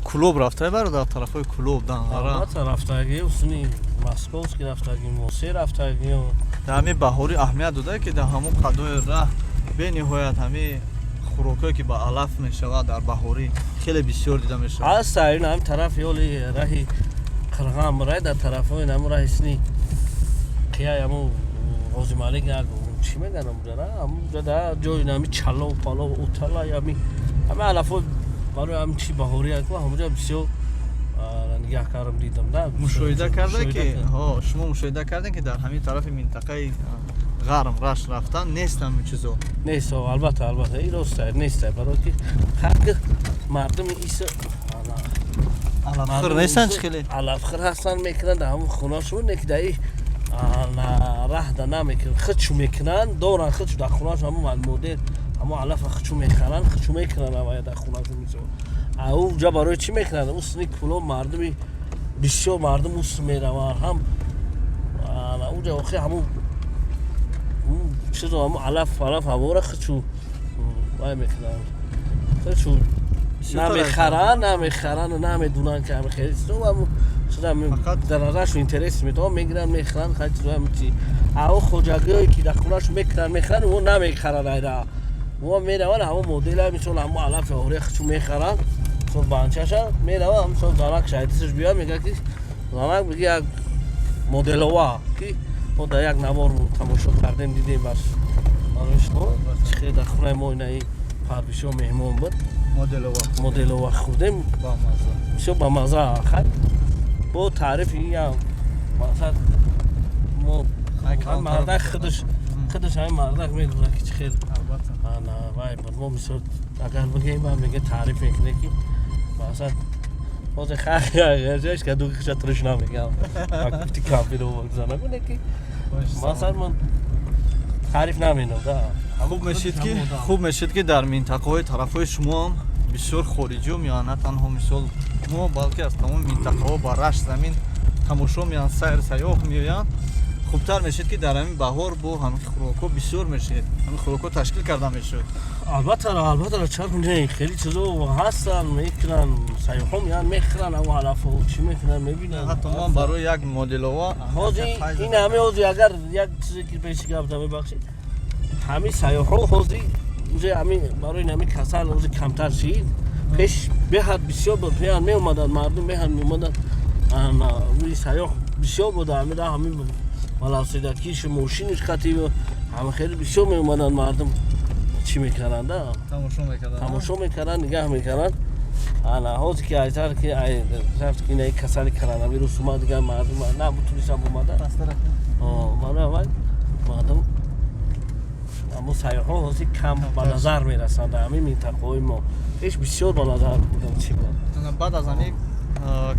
Кӯлоб рафтай, бародар, тарафҳои Кӯлоб, Данғара? Албатта, рафтагӣ, усуни Московский рафтагӣ, Мосе рафтагӣ. Дар ҳамин баҳорӣ аҳамият додае, ки дар ҳамон қадои раҳ бениҳоят ҳамин хӯрокҳое, ки ба алаф мешавад, дар баҳорӣ хеле бисёр дида мешавад. Ҳаста, ин ҳам тараф ёли раҳи Қирғам рай, дар тарафҳои ҳамун раҳи сини қияй, ҳамун Ғозималик, як чӣ мегӯянд, ҳамунҷара, ҳамунҷа да ҷои ҳами чалов палов, утала, ҳами алафҳо барои ҳами чи баҳорӣ яку ҳамунҷа бисёр нигаҳ кардам, дидам да. Мушоҳида карда, ки шумо мушоҳида кардем, ки дар ҳамин тарафи минтақаи ғарм, Рашт рафтан нест ҳамин чизо? Нест, албатта, албатта, ин рост нест, барои ки ҳар мардуми иса Алафхӯр нестанд чи хеле? Алафхӯр ҳастанд, мекунанд дар ҳамун хонашон, не ки дар раҳда намекунанд. Худшу мекунанд, доранд худшу дар хонашон, ҳамун модел, ҳамун алафа худшу мехаранд, худшу мекунанд авая дар хонашон. Мисол, ӯ ҷа барои чӣ мекунанд? Усни Кӯлоб мардуми бисёр, мардум ус мераванд, ҳам уҷа охи ҳамун чизо, ҳамун алаф ҳавора худшу вай мекунанд, худшу намехаранд, намедунанд, ки ҳами хеле чизо дар назарашон интерес метавон, мегиранд, мехӯранд. Хай, чизо чи ао хоҷагиҳое, ки дар хонашон мекунанд, мехӯранд, о намехаранд, айра о мераванд, ҳамон модела, мисол, ҳамон алафи ҳавораи худшу мехаранд, мисол, банчаша мераванд, мисол, занак шайдисаш биёяд, мегӯяд, ки занак биги як моделова, ки мо дар як навор тамошо кардем, дидем, бас барои шумо чи хеле дар хонаи мо инаи парвишо меҳмон буд. Моделова. Моделова хӯрдем, бисёр бамаза. Хай, бо таърифи ин мақсад мо мардак худаш, ҳамин мардак медонад, ки чӣ хел вай буд. Мо, мисол, агар бигем, мега таъриф мекунем, ки мақсад ҳозир хайш каду хиша туриш намегам, гуфти кампиро занагуне, ки масалан ман таъриф наменам да. Хуб мешид, ки дар минтақаҳои тарафҳои шумоам бисёр хориҷиҳо меоянд, на танҳо, мисол, мо, балки аз тамоми минтақаҳо ба Рашт замин тамошо меоянд, сайр сайёҳ меоянд. Хубтар мешид, ки дар ҳамин баҳор бо ҳамин хӯрокҳо бисёр мешид, ҳамин хӯрокҳо ташкил карда мешуд. Албатта, албатта, чаро не? Хеле чизо ҳастанд, мекунанд, сайёҳо меоянд, мехӯранд, ав алафо чӣ мекунанд, мебинанд. Ҳатто ман барои як моделова. Ҳозир ин ҳаме, ҳозир агар як чизе, ки пеши гапта, мебахшед, ҳамин сайёҳо ҳозир уже ҳамин барои ҳамин касал ҳозир камтар шид. Пеш беҳад бисёр буд, меянд, меомаданд мардум, беҳад меомаданд, сайёҳ бисёр буд, ҳамин ҳамин велосипедакиш, мошиниш қати, ҳама хеле бисёр меомаданд мардум, чӣ мекарданд? Тамошо мекарданд. Тамошо мекарданд, нигаҳ мекарданд. Ана ҳозир ки айтар ки рафт, ки ина касали коронавирус омад, дигар мардум на бутунистам омада. Барои аввал мардум, аммо сайёҳон ҳозир кам ба назар мерасанд дар ҳамин минтақаҳои мо. Пеш бисёр ба назар буданд, чӣ буд. Баъд аз ҳамин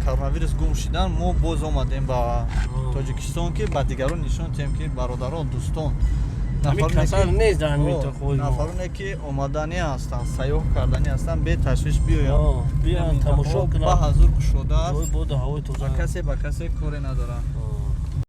коронавирус гум шидан, мо боз омадем ба Тоҷикистон, ки ба дигарон нишон диҳем, ки бародарон, дӯстон, нафароне, ки омаданӣ ҳастанд, сайёҳ карданӣ ҳастанд, беташвиш биёянд. Тамошо. Ба ҳазур кушода аст, касе ба касе коре надорад.